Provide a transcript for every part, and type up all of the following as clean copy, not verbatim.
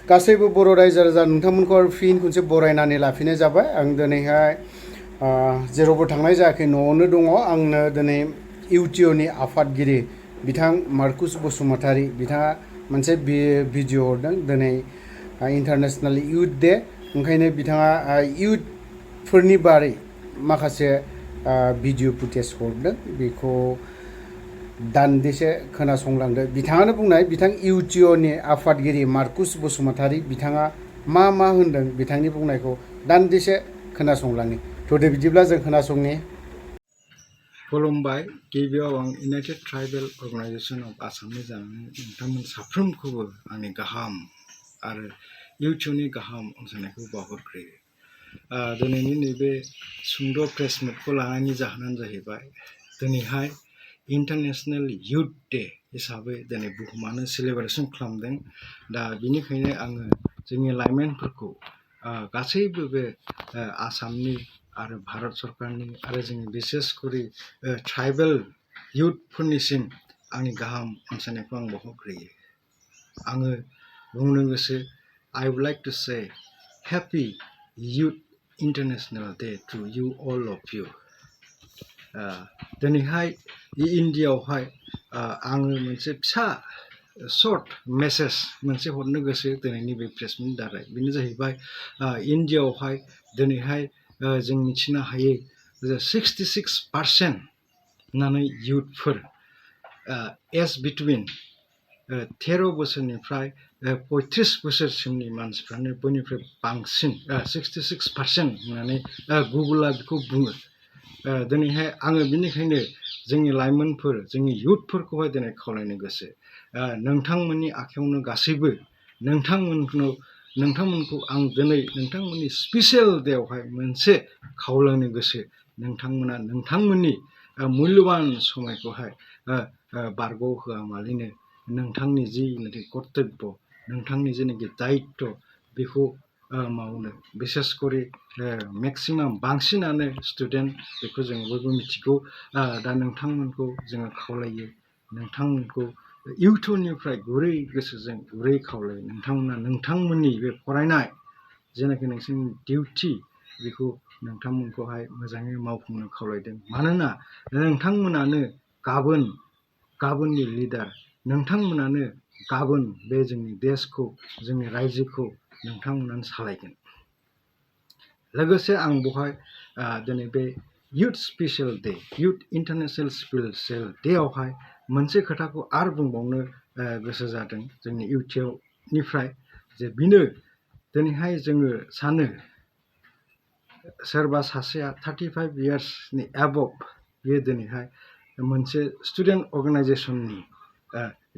गासैबो बर' रायजो राजा नोंथांमोनखौ फिन खनसे बरायनानै लाफिननाय जाबाय। आं दिनैहाय जेरावबो थांनाय जायाखै, न'आवनो दङ। आंनो दिनै U.T.O.A नि आफादगिरि बिथां मार्कुस बसुमतारी बिथाङा मोनसे भिडिअ हरदों। दिनै इन्टारनेसनेल इउथ डे, ओंखायनो बिथाङा इउथफोरनि बारै माखासे भिडिअ फुटेज हरदों। बेखौ दान्दिसे खोनासंलांदो। बिथाङानो बुंनाय, बिथां U.T.O.A नि आफादगिरि मार्कुस बसुमतारी बिथाङा मा होनदों, बिथांनि बुंनायखौ दान्दिसे खोनासंलांनि। थ'दे बिदिब्ला जों खोनासंनि। खुलुमबाय। गिबियाव आं इउनाइटेड ट्राइबेल अर्गानाइजेसन अफ आसामनि जानानै नोंथांमोन साफ्रोमखौबो आंनि गाहाम आरो U.T.O.A नि गाहाम अनसायनायखौ बावहरग्रोयो। दिनैनि नैबे सुंद' प्रेस मिटखौ लानायनि जाहोनानो जाहैबाय, दिनैहाय इन्टारनेसनेल इउथ डे हिसाबै दिनै बुहुमानो सेलेब्रेसन खालामदों। दा बिनिखायनो आङो जोंनि लाइमोनफोरखौ गासैबो बे आसामनि आरो भारत सरकारनि आरो जोंनि बिसेसकरि ट्राइबेल इउथफोरनिसिम आंनि गाहाम अनसायनायखौ आं बावहरग्रोयो। आङो बुंनो गोसो, I would like to say Happy Youth International Day to you all of you. दिनैहाय इन्डियाआवहाय आङो मोनसे फिसा सर्ट मेसेज मोनसे हरनो गोसो दिनैनि बे प्रेसमिटनि दारै। बेनो जाहैबाय, इन्डियाआवहाय दिनैहाय जों मिथिनो हायो जे 66% होननानै इउथफोर एज बिटुइन 13 बोसोरनिफ्राय 35 बोसोरसिमनि मानसिफ्रानो बयनिफ्राय बांसिन 66% होननानै गुगोला बेखौ बुङो। दिनैहाय आङो बिनिखायनो जोंनि लाइमोनफोर, जोंनि इउथफोरखौहाय दिनै खावलायनो गोसो, नोंथांमोननि आखायावनो गासैबो, नोंथांमोनखौ आं दिनै नोंथांमोननि स्पेसियेल डेआवहाय मोनसे खावलायनो गोसो। नोंथांमोना नोंथांमोननि मुल्यबान समायखौहाय बारग'होआमालानो नोंथांनि जिनाखि कर्तब्य, नोंथांनि जेनाखि दायित्व, बेखौ मावनो। बिसेसकरि मेक्सिमाम बांसिनानो स्टुडेन्ट, बेखौ जों बयबो मिथिगौ। दा नोंथांमोनखौ जोङो खावलायो, नोंथांमोनखौ U.T.O.A निफ्राय गुरै गोसोजों गुरै खावलायो, नोंथांमोना नोंथांमोननि बे फरायनाय जेनाखि नोंसोरनि डिउटि, बेखौ नोंथांमोनखौहाय मोजाङै मावफुंनो खावलायदों। मानोना नोंथांमोनानो गाबोननि लिडार, नोंथांमोनानो गाबोन बे जोंनि देशखौ, जोंनि रायजोखौ नोंथांमोनानो सालायगोन। लोगोसे आं बेवहाय दिनै बे youth special day, youth international special डेआवहाय मोनसे खोथाखौ आरो बुंबावनो गोसो जादों जोंनि U.T.O.A निफ्राय, जे बेनो दिनैहाय जोङो सानो सोरबा सासेया 35 इयार्सनि एबभ, बेयो दिनैहाय मोनसे स्टुडेन्ट अर्गानाइजेसननि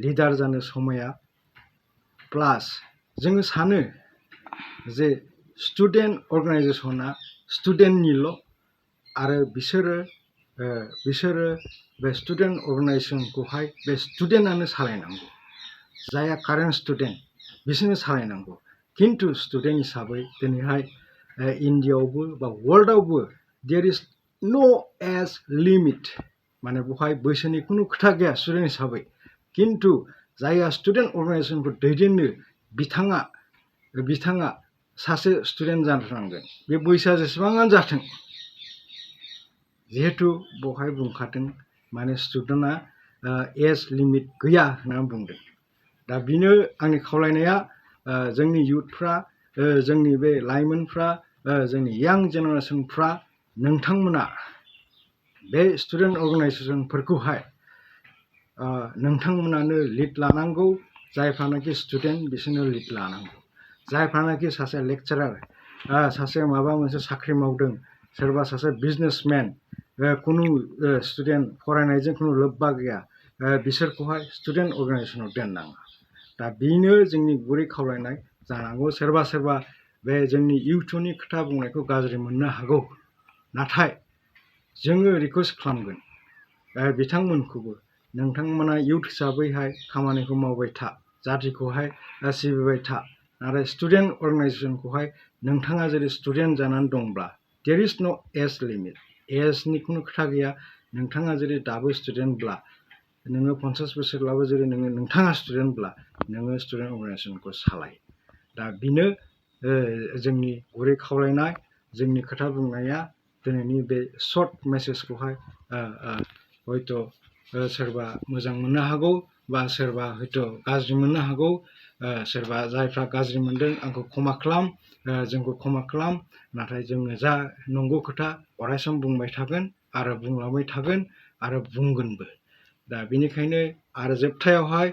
लिडार जानो समाया। प्लास जोङो सानो जे स्टुडेन्ट अर्गानाइजेसना स्टुडेन्टनिल' आरो बिसोरो बे स्टुडेन्ट अर्गानाइजेसनखौहाय बे स्टुडेन्टआनो सालायनांगौ। जायहा कारेन्ट स्टुडेन्ट बिसोरनो सालायनांगौ। खिन्थु स्टुडेन्ट हिसाबै दिनैहाय इन्डियाआवबो बा वर्ल्डआवबो देयर इज नो एज लिमिट, माने बेवहाय बैसोनि खुनु खोथा गैया स्टुडेन्ट हिसाबै। खिन्थु जायहा स्टुडेन्ट अर्गानाइजेसनखौ दैदेननो, बिथाङा सासे स्टुडेन्ट जानांगोन, बे बैसोआ जेसेबाङानो जाथों। जिहेथु बेवहाय बुंखादों, माने स्टुडेन्टआ एज लिमिट गैया होननानै बुंदों। दा बेनो आंनि खावलायनाया, जोंनि इउथफ्रा, जोंनि बे लाइमोनफ्रा, जोंनि यां जेनेरेसनफ्रा, नोंथांमोना बे स्टुडेन्ट अर्गानाइजेसनफोरखौहाय नोंथांमोनानो लिड लानांगौ। जायफ्रानाखि स्टुडेन्ट बिसोरनो लिड लानांगौ। जायफ्रानाखि सासे लेक्चारार, सासे माबा मोनसे साख्रि मावदों, सोरबा सासे बिजनेसमेन, खुनु स्टुडेन्ट फरायनायजों खुनु लोब्बा गैया, बिसोरखौहाय स्टुडेन्ट अर्गानाइजेसनाव दोननाङा। दा बेनो जोंनि गुरै खावलायनाय जानांगौ। सोरबा बे जोंनि U.T.O.A नि खोथा बुंनायखौ गाज्रि मोननो हागौ, नाथाय जोङो रिकुवेस्ट खालामगोन बिथांमोनखौबो, नोंथांमोना इउथ हिसाबैहाय खामानिखौ मावबाय था, जातिखौहाय सिबिबाय था। नाथाय स्टुडेन्ट अर्गानाइजेसनखौहाय नोंथाङा जुदि स्टुडेन्ट जानानै दंब्ला, देयर इज नो एज लिमिट, एजनि खुनु खोथा गैया। नोंथाङा जुदि दाबो स्टुडेन्टब्ला, नोङो 50 बोसोरब्लाबो जुदि नोंथाङा स्टुडेन्टब्ला, नोङो स्टुडेन्ट अर्गानाइजेसनखौ सालाय। दा बेनो जोंनि गुरै खावलायनाय जोंनि खोथा बुंनाया दिनैनि बे सर्ट मेसेजखौहाय हयथ' सोरबा मोजां मोननो हागौ बा सोरबा हयथ' गाज्रि मोननो हागौ सोरबा जायफ्रा गाज्रि मोनदों आंखौ क्षमा खालाम जोंखौ क्षमा खालाम नाथाय जोङो जा नंगौ खोथा अरायसम बुंबाय थागोन आरो बुंलांबाय थागोन आरो बुंगोनबो दा बेनिखायनो आरो जोबथायावहाय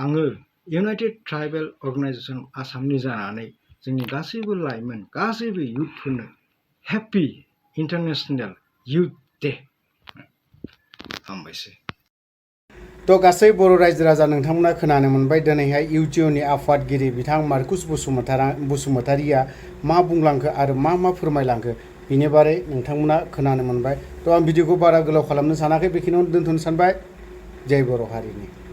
आङो इउनाइटेड ट्राइबेल अर्गानाइजेसन आसामनि जानानै जोंनि गासैबो लाइमोन गासैबो इयुथफोरनो हेपि इन्टारनेशनेल इयुथ डे हामबायसै। थ' गासै बर' रायजो राजा नोंथांमोना खोनानो मोनबाय दिनैहाय U.T.O.नि आफादगिरि बिथां मार्कुस बसुमतारिया मा बुंलांखो आरो मा फोरमायलांखो बिनि बारै नोंथांमोना खोनानो मोनबाय। थ' आं भिडिअखौ बारा गोलाव खालामनो सानाखै बेखिनियावनो दोनथ'नो सानबाय। जय बर' हारिनि।